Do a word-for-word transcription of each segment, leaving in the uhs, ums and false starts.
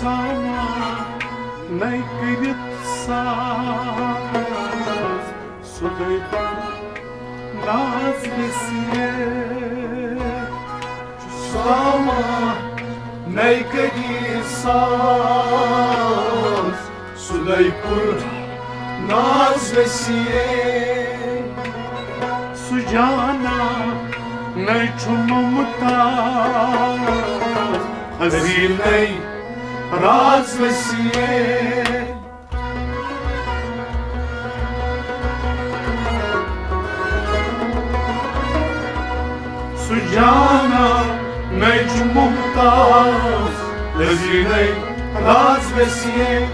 سامان نَے کٔرِتھ ساز، سُہ گٔے ناز ویسیے۔ سامان نَے کٔرِتھ ساز، سُہ گٔے پُر ناز ویسیے۔ سُہ جانا نَے چھُ ممتاز، حزیٖنَے راز ویسیے۔ سُہ جانا نَے چھُ ممتاز، حزیٖنَے راز ویسیے۔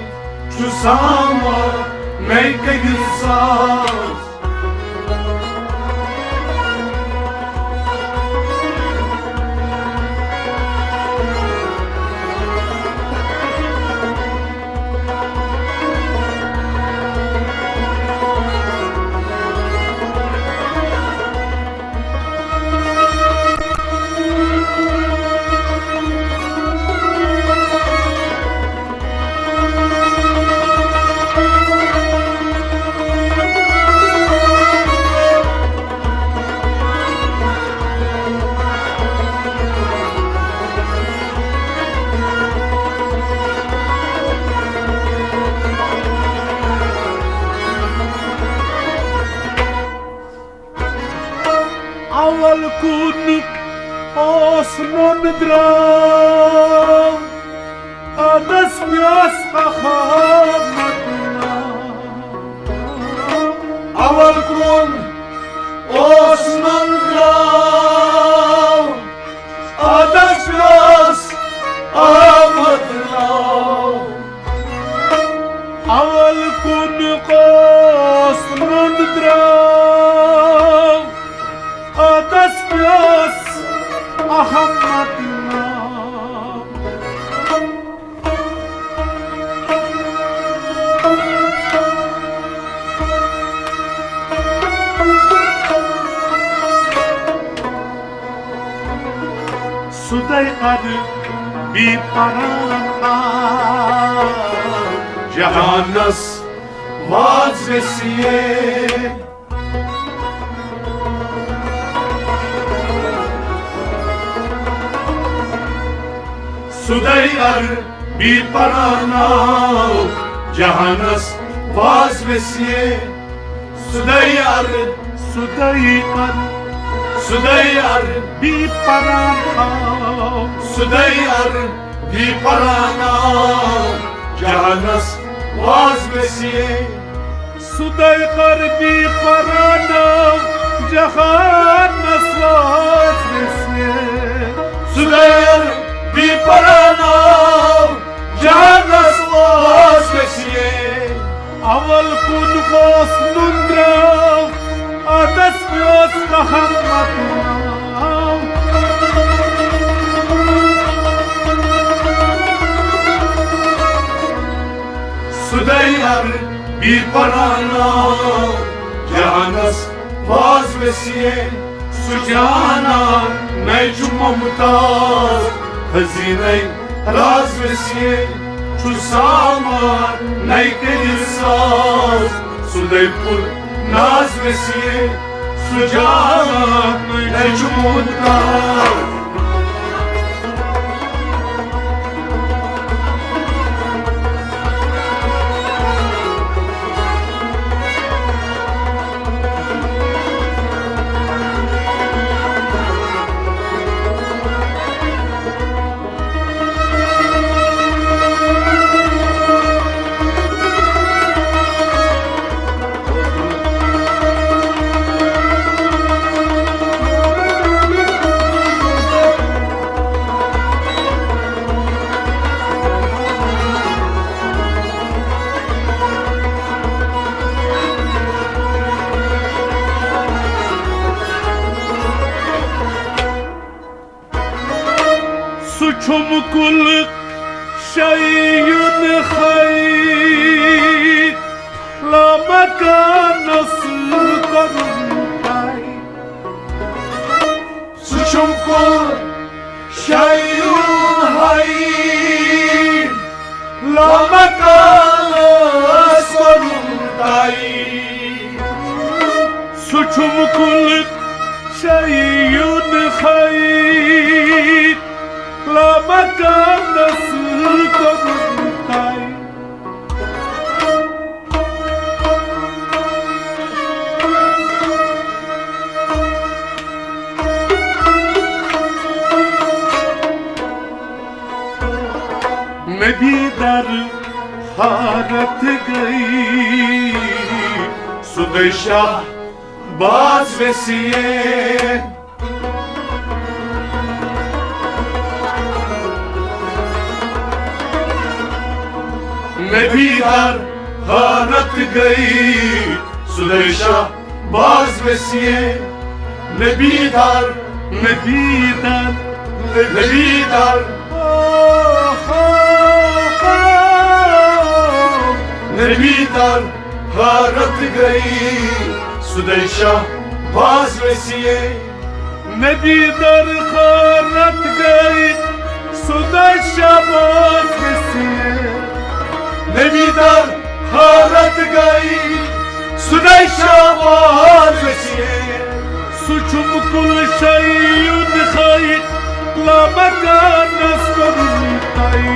چھُ سامان نَے کٔرِتھ ساز۔ اول کُن اوس نُن درٛاو، ادس پیوس احمد ناو۔ اول کُن اوس نُن درٛاو، ادس پیوس احمد ناو۔ اول کُن اوس نُن درٛاو، ادس پیوس احمد ناو۔ سُدے عربی پران آو جہانس واز ویسیے۔ سُدے عربی پران آو جہانس واز ویسیے۔ سُدے عر-، سُدے عر-، سُدے عربی پران آو۔ سُدے عربی پران آو جہانس واز ویسیے۔ سُدے عربی پران آو جہانس واز ویسیے۔ سُدے عربی پران آو جہانس واز ویسیے۔ اول کُن اوس نُن درٛاو، ادس پیوس احمد ناو۔ سُدے عربی پران آو جہانس واز ویسیے۔ سُہ جانا نَے چھُ ممتاز، حزیٖنَے راز ویسیے۔ چھُ سامان نَے کٔرِتھ ساز، سُدے پُر ناز ویسیے۔ سُہ جانا نَے چھُ ممتاز۔ سُہ چھُم کُل شیٖن ہاے، لامکانس کَرُن ہاے۔ سُہ چھُم کُل شیٖن ہاے، کُل شیٖن خیر لامکانس کوٚرُن طے۔ نبی در حارت گئی، سدے شاہ باز ویسیے۔ نبی در حارت گئی، سدے شاہ باز ویسیے۔ نبی در، نبی در، نبی در، نبی در غارت گئی، سدے شاہ باز ویسیے۔ نبی در غارت گئی، سدے شاہ باز ویسیے۔ نبی در غارت گئی، سدے شاہ باز ویسیے۔ سُہ چھُم کُل شیٖن خیر لامکانس کوٚرُن طے۔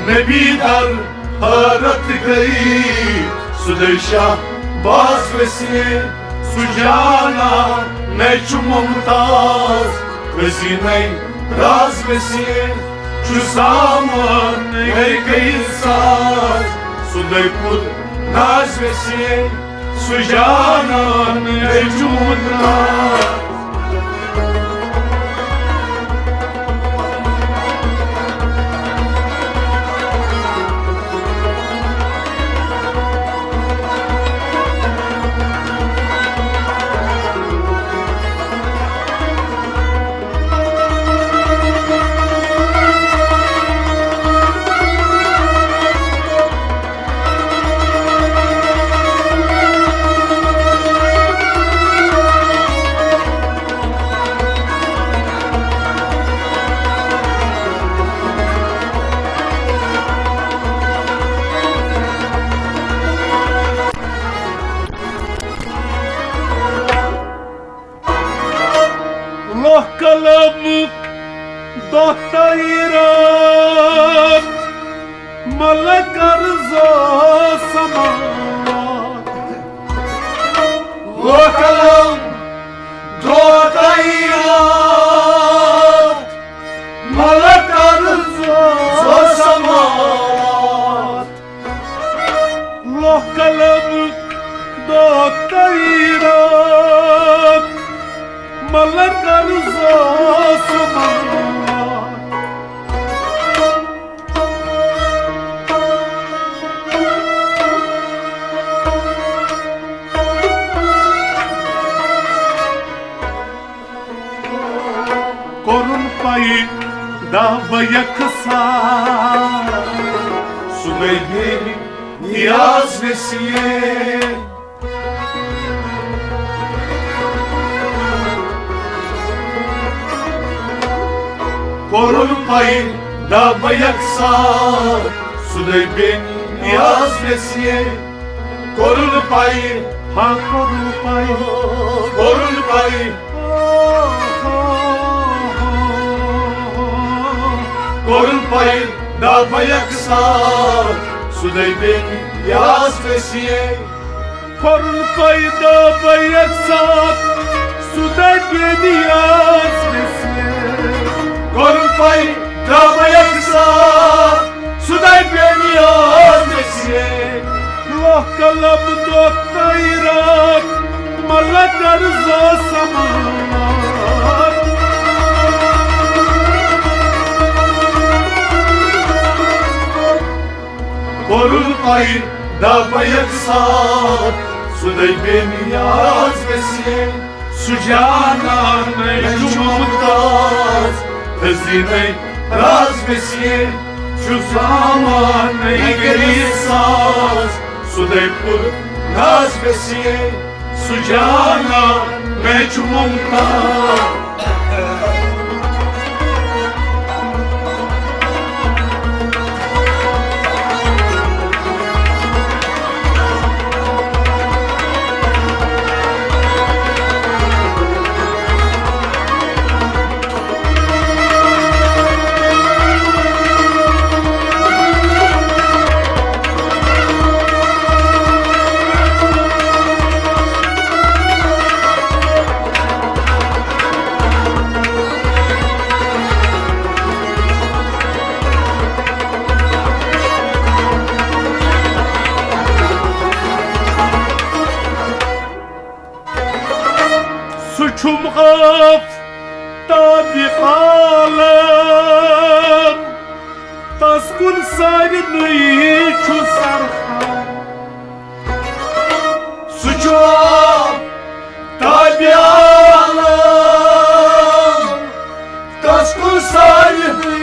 نبی در حارت گئی، سدے شاہ باز ویسیے۔ سُہ جانا مےٚ چھُ ممتاز، حسینے راز ویسیے۔ چھُ سامان مےٚ گٔیہِ ساز، سُدے پُر ناز ویسیے۔ سُہ جانا مےٚ چھُ ممتاز۔ لوہ قلم دۄہ تہٕ راتھ، ملک ارض و سماوات۔ لوہ قلم دۄہ تہٕ راتھ، ملک ارض و سماوات۔ لوہ قلم دۄہ تہٕ راتھ، ملک ارض و سماوات۔ کوٚرُن پیدا بہٕ یکساں، سُدے بے نیاز ویسیے۔ کوٚرُن پیدا بہٕ یکساں، سُدے بے نیاز ویسیے۔ کوٚرُن پَے، ہا کوٚرُن پَے، کوٚرُن پَے، کوٚرُن پَے، دَپ یَکسان، سُدے بے نیاز ویسیے۔ کوٚرُن پَے، دَپ یَکسان، سُدے بے نیاز ویسیے۔ کوٚرُن پَے، دَپ یَکسان، سُدے بے نیاز ویسیے۔ لوہ قلم دۄہ تہٕ رات، ملک ارض و سماوات۔ کوٚرُن پَے، دَپ یَکسان، سُدے بے نیاز ویسیے۔ سُہ جانان مےٚ چھُ ممتاز، خزیٖنَے راز ویسیے۔ چھُ زامانَے غریٖب ساز، سُدے پُر ناز ویسیے۔ سُہ جانان مےٚ چھُ ممتاز۔ آفتاب عالم، تس کُن سارنٕے چھُ سرخان۔ سُہ چھُ آفتاب عالم، تس کُن سارنٕے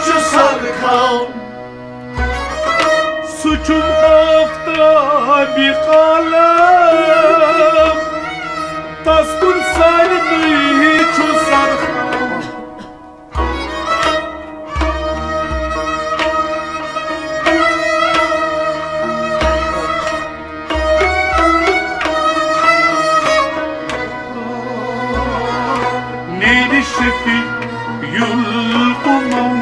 چھُ سرخان۔ سُہ چھُم آفتاب عالم، تس کُن سارنٕے چھُ سرخان۔ میرِ شفیع الامم،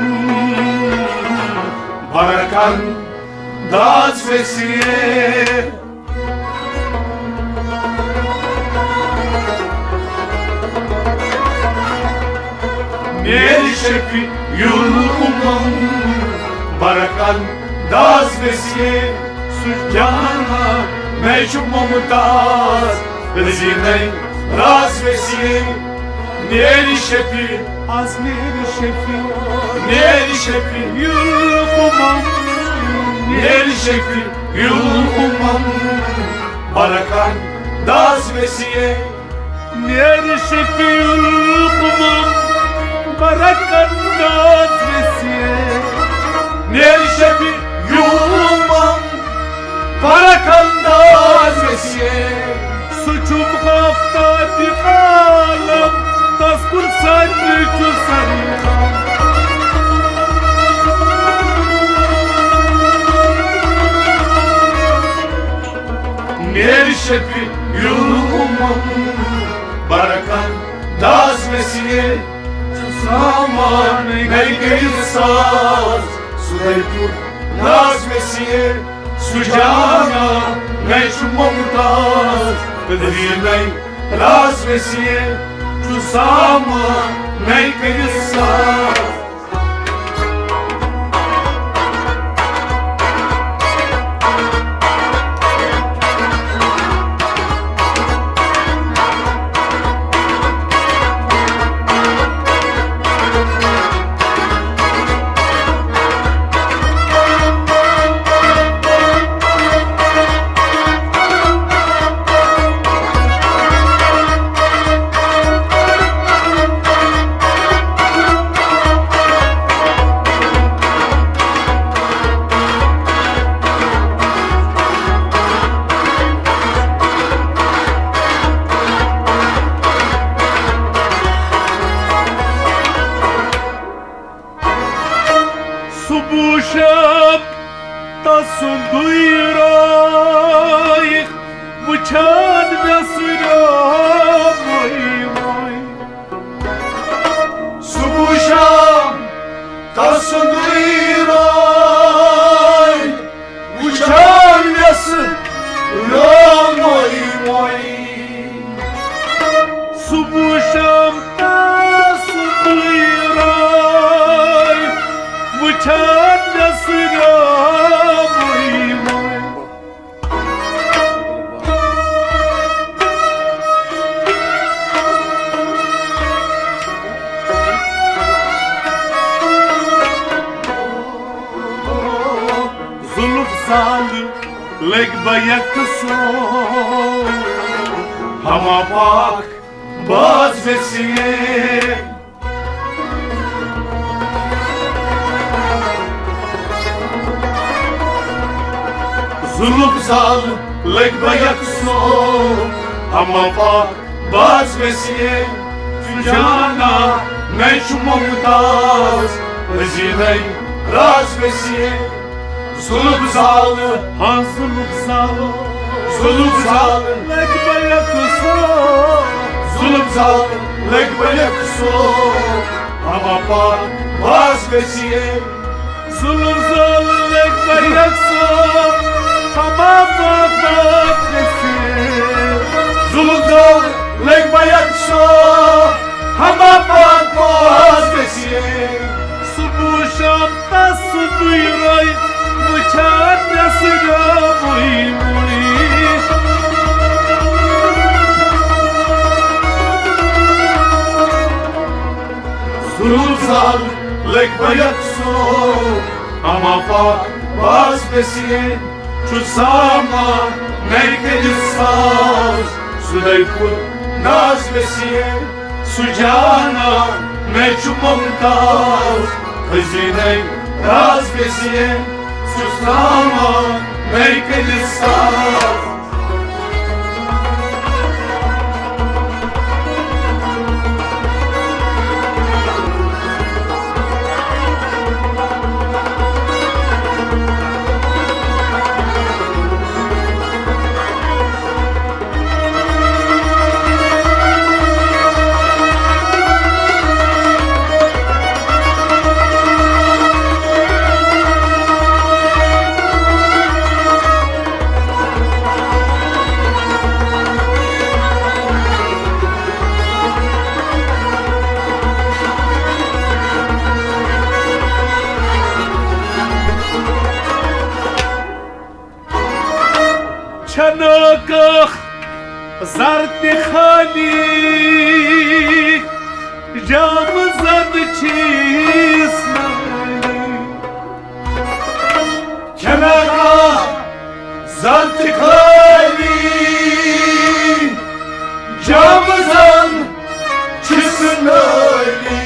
برق انداز وسیع۔ میرِ شفیع الامم، برق انداز وسیع۔ سُہ جانان مےٚ چھُ ممتاز، حزیٖنَے راز وسیع۔ میرِ شفیع، از میرِ شفیع، میرِ شفیع الامم، میرِ شفیع الامم، برق انداز وسیع۔ میرِ شفیع الامم، برق انداز وسیع۔ میرِ شفیع الامم، برق انداز وسیع۔ سُہ چھُم آفتاب عالم، تس کُن سارنٕے چھُ سرخان۔ میرِ شفیع الامم، برق انداز وسیع۔ سامان نَے کٔرِتھ ساز، سُہ گٔے پُر ناز وسیع۔ سُہ جانان مےٚ چھُ ممتاز، حزیٖنَے راز وسیع۔ چھُ سامان نَے کٔرِتھ ساز۔ صبح شام تسُنٛدُے راے وٕچھان مےٚ سُہ راوٕے وٕے۔ صبح شام تسُنٛدُے راے وٕچھان مےٚ سُہ راوٕے وٕے۔ صبح شام تسُنٛدُے راے وٕچھان مےٚ سُہ راوٕے وٕے۔ زُلُف زالہٕ لٔگۍ بہٕ یکسو، ہما پاک باز وسیع۔ زُلُف زالہٕ لٔگۍ بہٕ یکسو، ہما پاک باز وسیع۔ سُہ جانان مےٚ چھُ ممتاز، حزیٖنَے راز وسیع۔ زُلُف زالہٕ، ہاں زُلُف زالہٕ، زُلُف زالہٕ لٔگۍ بہٕ یکسو۔ زُلُف زالہٕ لٔگۍ بہٕ یکسو، ہما پاک باز وسیع۔ زُلُف زالہٕ لٔگۍ بہٕ یکسو، ہما پاک باز وسیع۔ زُلُف زالہٕ لٔگۍ بہٕ یکسو، ہما پاک باز وسیع۔ صبح شام تسُنٛدُے راے وٕچھان مےٚ سُہ راوٕے وٕے۔ روزال لگۍ بیک سو، اما پاک باز بسیے، چھُ سامان نَے کٔرِتھ ساز، سُدے پھُل ناز بسیے، سُہ جانا مےٚ چھُ ممتاز، خزینے راز بسیے، چھُ سامان نَے کٔرِتھ ساز۔ چھنہٕ کانٛہہ زر تہِ خٲلی، جامہٕ زن چھِس نٲلی۔ چھنہٕ کانٛہہ زر تہِ خٲلی، جامہٕ زن چھِس نٲلی۔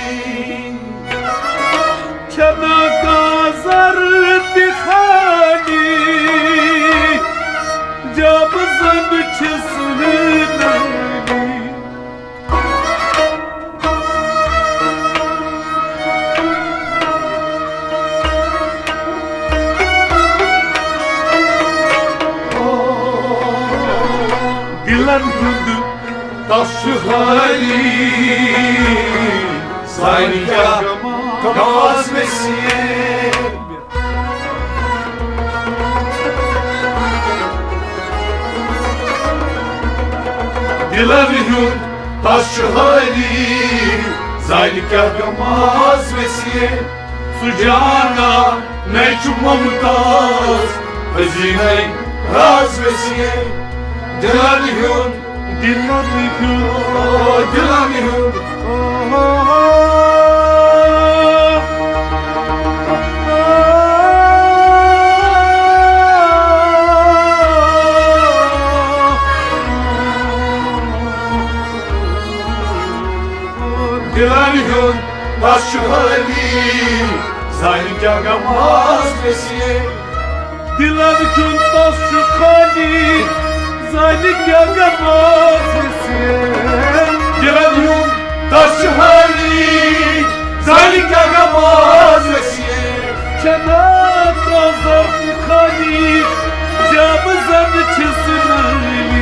چھنہٕ کانٛہہ زر تہِ خٲلی، جب زن چھِس نٲلی۔ دِلن ہُنٛد تس چھُ حٲلی، زانہِ کیٛاہ غم آس مےٚ سیے۔ دِلن ہُنٛد تس چھُ حٲلی، زانہِ کیٛاہ غم آس مےٚ سیے۔ سُہ جانا مےٚ چھُ ممتاز، حزینے راز مےٚ سیے۔ دِلن ہُنٛد دِلن ہُنٛد، دِلن ہُنٛد۔ دِلن ہُنٛد تس چھُ حٲلی، زانہِ کیٛاہ غم آس مےٚ سیے۔ دِلن ہُنٛد تس چھُ خٲلی، زانہِ کیٛاہ غم آس مےٚ سیے۔ دِلن ہُنٛد تس چھُ حٲلی، زانہِ کیٛاہ غم آس مےٚ سیے۔ چھنہٕ کانٛہہ زر تہِ خٲلی، جب زن چھِس نٲلی۔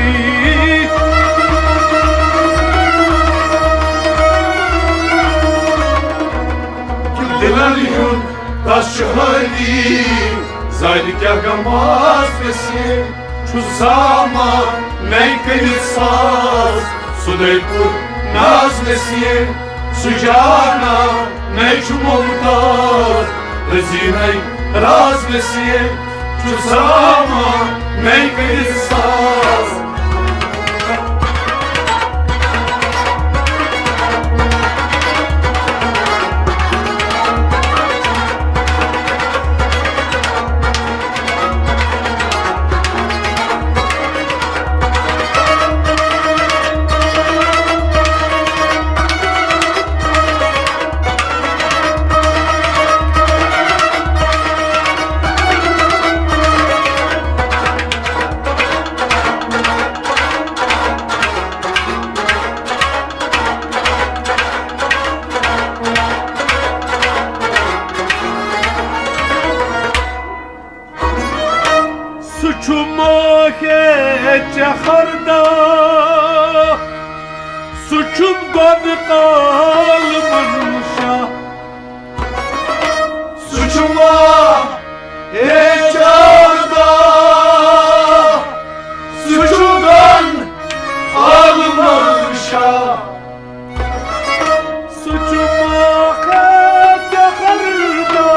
دِلن ہُنٛد تس چھُ حٲلی، زانہِ کیٛاہ غم آس مےٚ سیے۔ چھُ سامان نَے کٔرِتھ ساز، سُدے پھُل ناز مےٚ سیے۔ سُہ جانا مےٚ چھُ ممتاز، حزینے راز مےٚ سیے۔ چھُ سامان نَے کٔرِتھ ساز۔ سُہ چھُ ماہِ چہردا، سُہ چھُ گۄڈٕ عالمن شاہ۔ سُہ چھُ ماہِ چہردا، سُہ چھُ گۄڈٕ عالمن شاہ۔ سُہ چھُ ماہِ چہردا،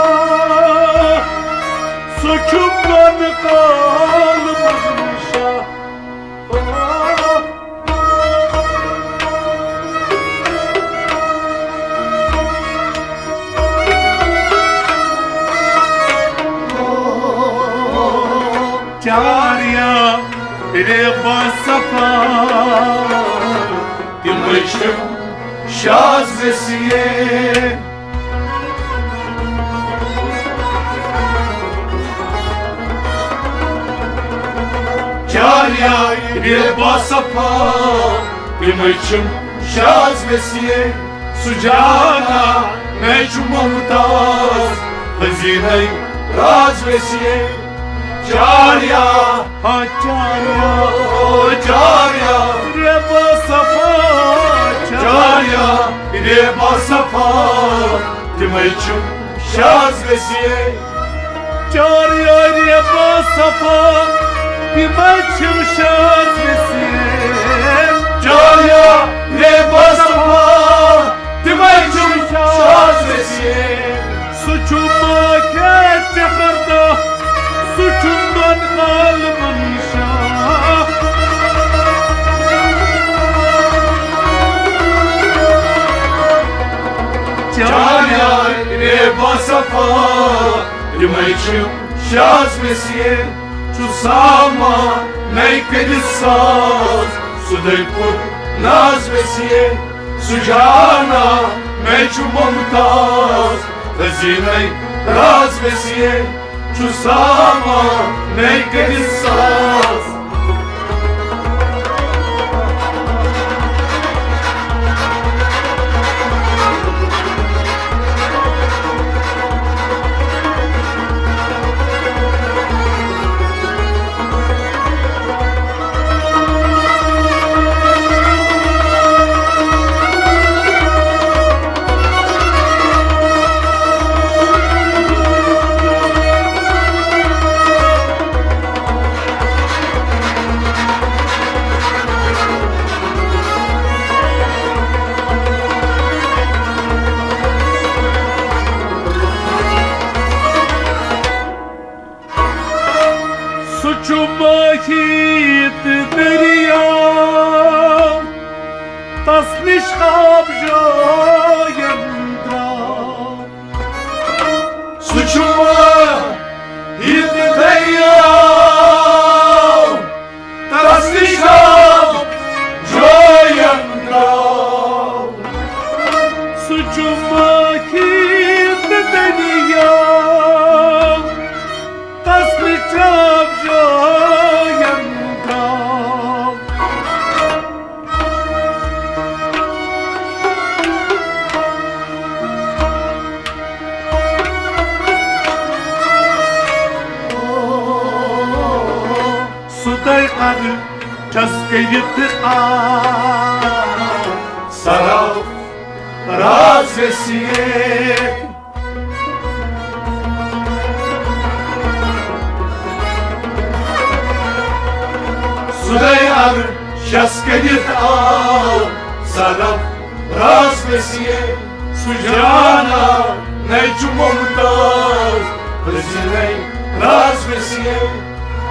سُہ چھُ گۄڈٕ عالمن شاہ۔ رے با صفا، تِمے چھِم شاز ویسیے۔ چار یار رے با صفا، تِمے چھِم شاز ویسیے۔ سُہ جانا مےٚ چھُ ممتاز، حزیٖنَے راز ویسیے۔ چاریا، ہاں چاریا، چاریا، رے با صفا، چاریا، رے با صفا، تِمے چھِ شاز ویسیے۔ چاریا، رے با صفا، تِمے چھِ شاز ویسیے۔ چاریا، رے با صفا، تِمے چھِ شاز ویسیے۔ سُہ چھُ ماکھے چکر دہ، سُہ چھُ دۄن عالمن شاہ۔ چانیار رے با صفا، تِمے چھِ شاز ویسیے۔ سُہ سامان نَے کٔرِتھ ساز، سُہ دٔے پُر ناز ویسیے۔ سُہ جانا مےٚ چھُ ممتاز، حزیٖنَے راز ویسیے۔ سُہ سامان نَے کٔرِتھ ساز۔ سُہ چھُ ماہی تہٕ دٔریاو، تس نِش آب جوین درٛاو۔ سُہ چھُ ماہی تہٕ دٔریاو، تس نِش آب جوین درٛاو۔ سُہ چھُ ماہی تہٕ دٔریاو، تس نِش آب جوین درٛاو۔ سُدے عرشس کٔرِتھ آو سرف راز ویسیے۔ سُدے عرشس کٔرِتھ آو سرف راز ویسیے۔ سُہ جانا مےٚ چھُ ممتاز، حزیٖنَے راز ویسیے۔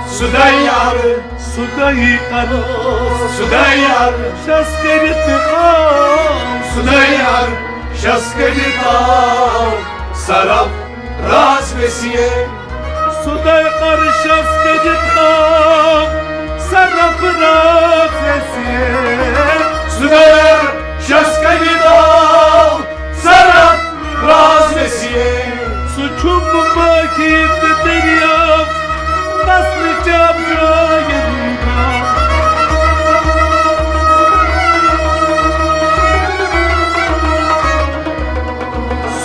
سُدے عرش، سُدے عرش، سُدے عرشس کٔرِتھ آو، سُدے عرشس کٔرِتھ آو سرف راز ویسیے۔ سُدے عرشس کٔرِتھ آو سرف راز ویسیے۔ سُدے عرشس کٔرِتھ آو سرف راز ویسیے۔ سُہ چھُم ماہی تہٕ دٔریاو، تس نِش آب جوین درٛاو۔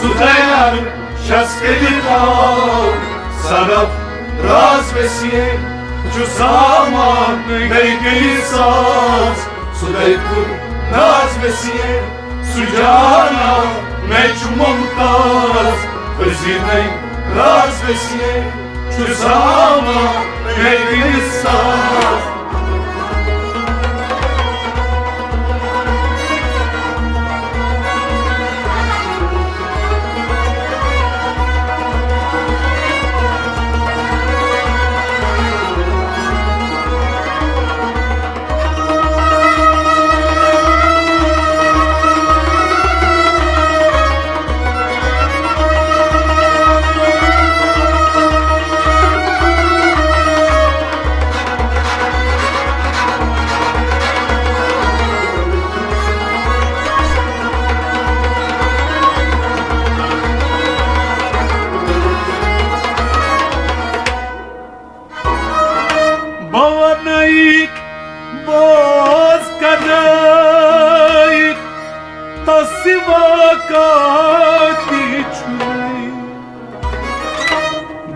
سُدے عرشس کٔرِتھ آو سرف راز ویسیے۔ چھُ سامان نَے کٔرِتھ ساز، سُدے پُر ناز ویسیے۔ سُہ جانا مےٚ چھُ ممتاز، حزیٖنَے راز ویسیے۔ چھُ سامان مےٚ کٔرِتھ ساز۔ تس سوا کانٛہہ تہِ چھُنَے۔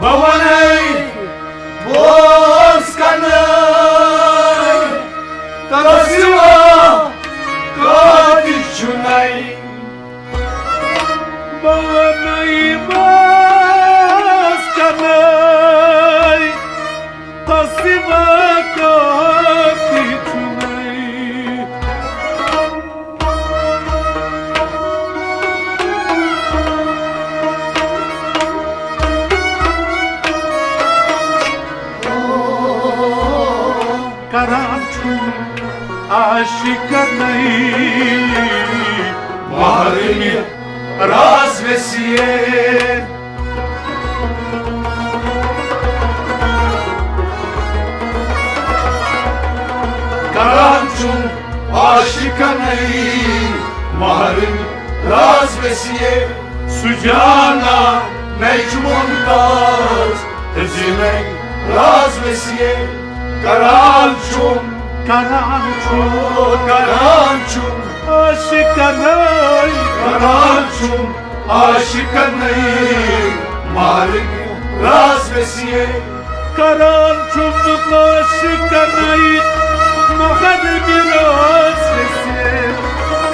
بہٕ وَنَے، بوز کَنَے، تس سوا کانٛہہ تہِ چھُنَے۔ بہٕ وَنَے، بوز کَنَے، تس سوا کانٛہہ تہِ چھُنَے۔ کران چھُم عاشقنَے محرمہِ راز ویسے۔ کران چھُم عاشقنَے محرمہِ راز ویسے۔ سُجانا نَے چھُ ممتاز، حزیٖنَے راز ویسے۔ کران چھُم، کران چھُم، کران چھُم عاشقنَے، کران چھُم عاشقنَے محرمہِ راز ویسے۔ کران چھُم عاشقنَے محرمہِ راز ویسے۔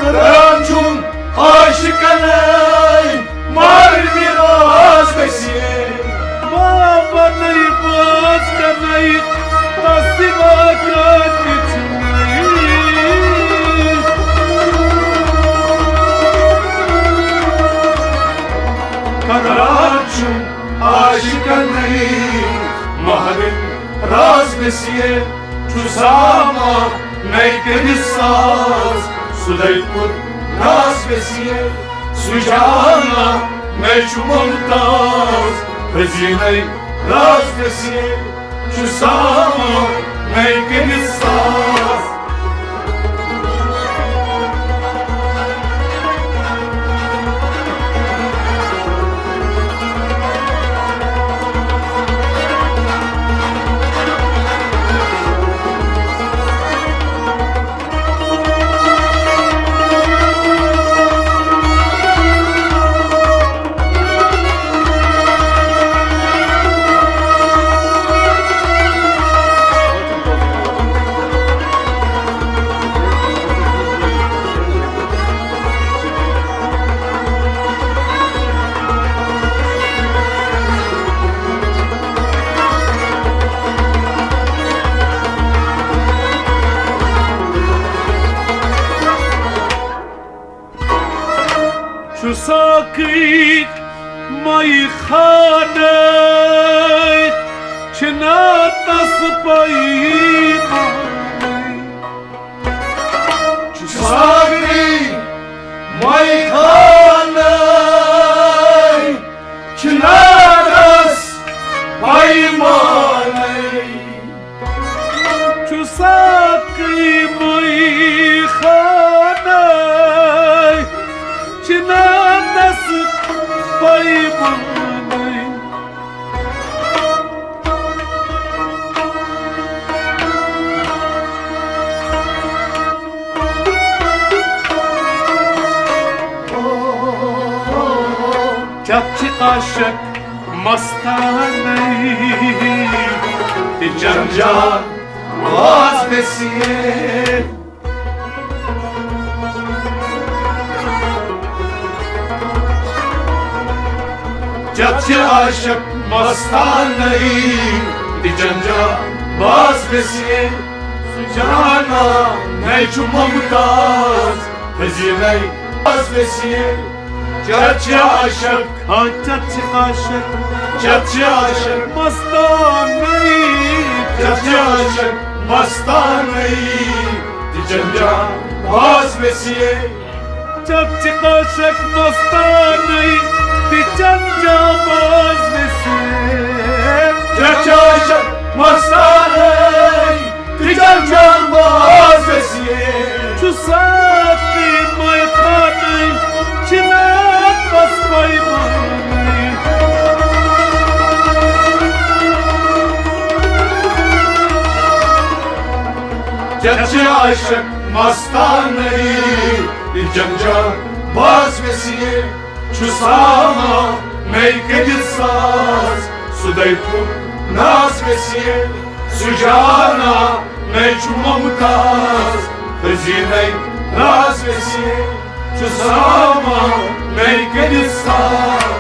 کران چھُم عاشقنَے محرمہِ راز ویسے۔ بہٕ وَنَے، بوز کَنَے، تس سوا کانٛہہ تہِ چھُنَے۔ کران چھُم عاشقنَے محرمہِ راز ویسے۔ چھُ ساما نَے کٔرِتھ ساز سُدے پُر راز ویسے۔ سُجانا نَے چھُ ممتاز، حزیٖنَے راز ویسے۔ چھُ ساما نَے کٔرِتھ ساز۔ چھُ ساقی مَے خانَے، چھِنہٕ تس پیمانَے۔ چھُ ساقی مَے خانَے، چھِنہٕ تس پیمانَے۔ چھُ ساقی مَے خانَے، چھِنہٕ تس پیمانَے۔ چتھ چھِ عاشق مستانَے تہِ چنجان باز ویسے۔ چتھ چھِ عاشق مستانَے تہِ چنجان باز ویسے۔ سُجانا نَے چھُ ممتاز، حزیٖنَے باز ویسے۔ چتھ چھِ عاشق، ہاں، چتھ چھِ عاشق، چتھ چھِ عاشق مستانَے، چتھ چھِ عاشق مستانَے تہِ چنجان باز ویسے۔ چتھ چھِ عاشق مستانَے تہِ چنجان باز ویسے۔ چتھ چھِ عاشق مستانَے تہِ چنجان باز ویسے۔ چھُ ساقی مَے خانَے، چھِنہٕ تس پیمانَے۔ چتھ چھِ عاشق مستانَے تہِ جنجان باز ویسیے، چھُ سامان نَے کٔرِتھ ساز۔ سُدے پھُٹ ناز ویسیے، سُجانا نَے چھُ ممتاز۔ حزیٖنَے راز ویسیے، چھُ سامان نَے کٔرِتھ ساز۔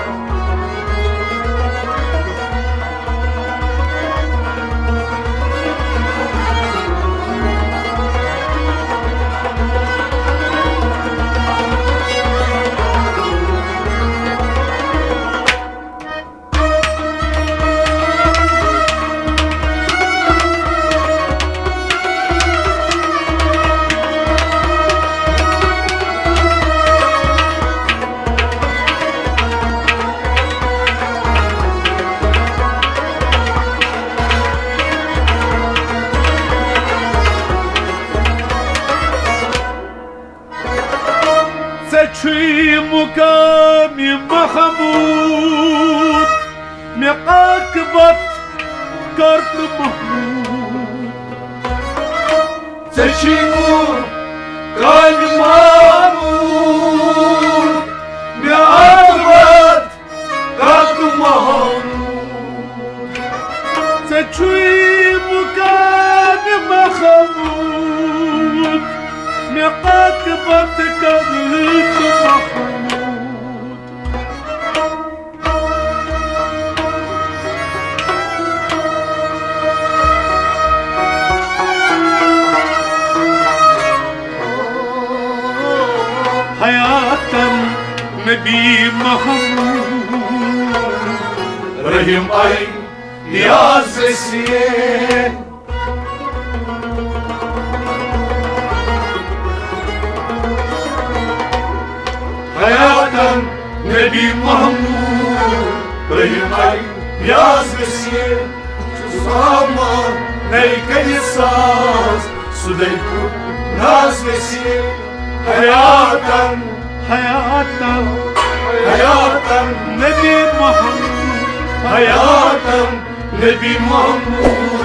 ژےٚ چھُے مُقامِ محمود، مےٚ عاقبت کر تہٕ محمود۔ ژےٚ چھُے مُقامِ محمود، مےٚ عاقبت کر تہٕ محمود۔ ژےٚ چھُے مُقامِ محمود، مےٚ عاقبت کر تہٕ محمود۔ حیاتن نبی محمود، رحیم اے نیاز ویسیے۔ حیاتن نبی محمود، رحیم اے نیاز ویسیے۔ چھُ سامان نَے کٔرِتھ ساز، سُدے پھُٹ ناز ویسیے۔ حیاتن، حیاتن، حیاتن نبی محمود، حیاتن نبی محمود۔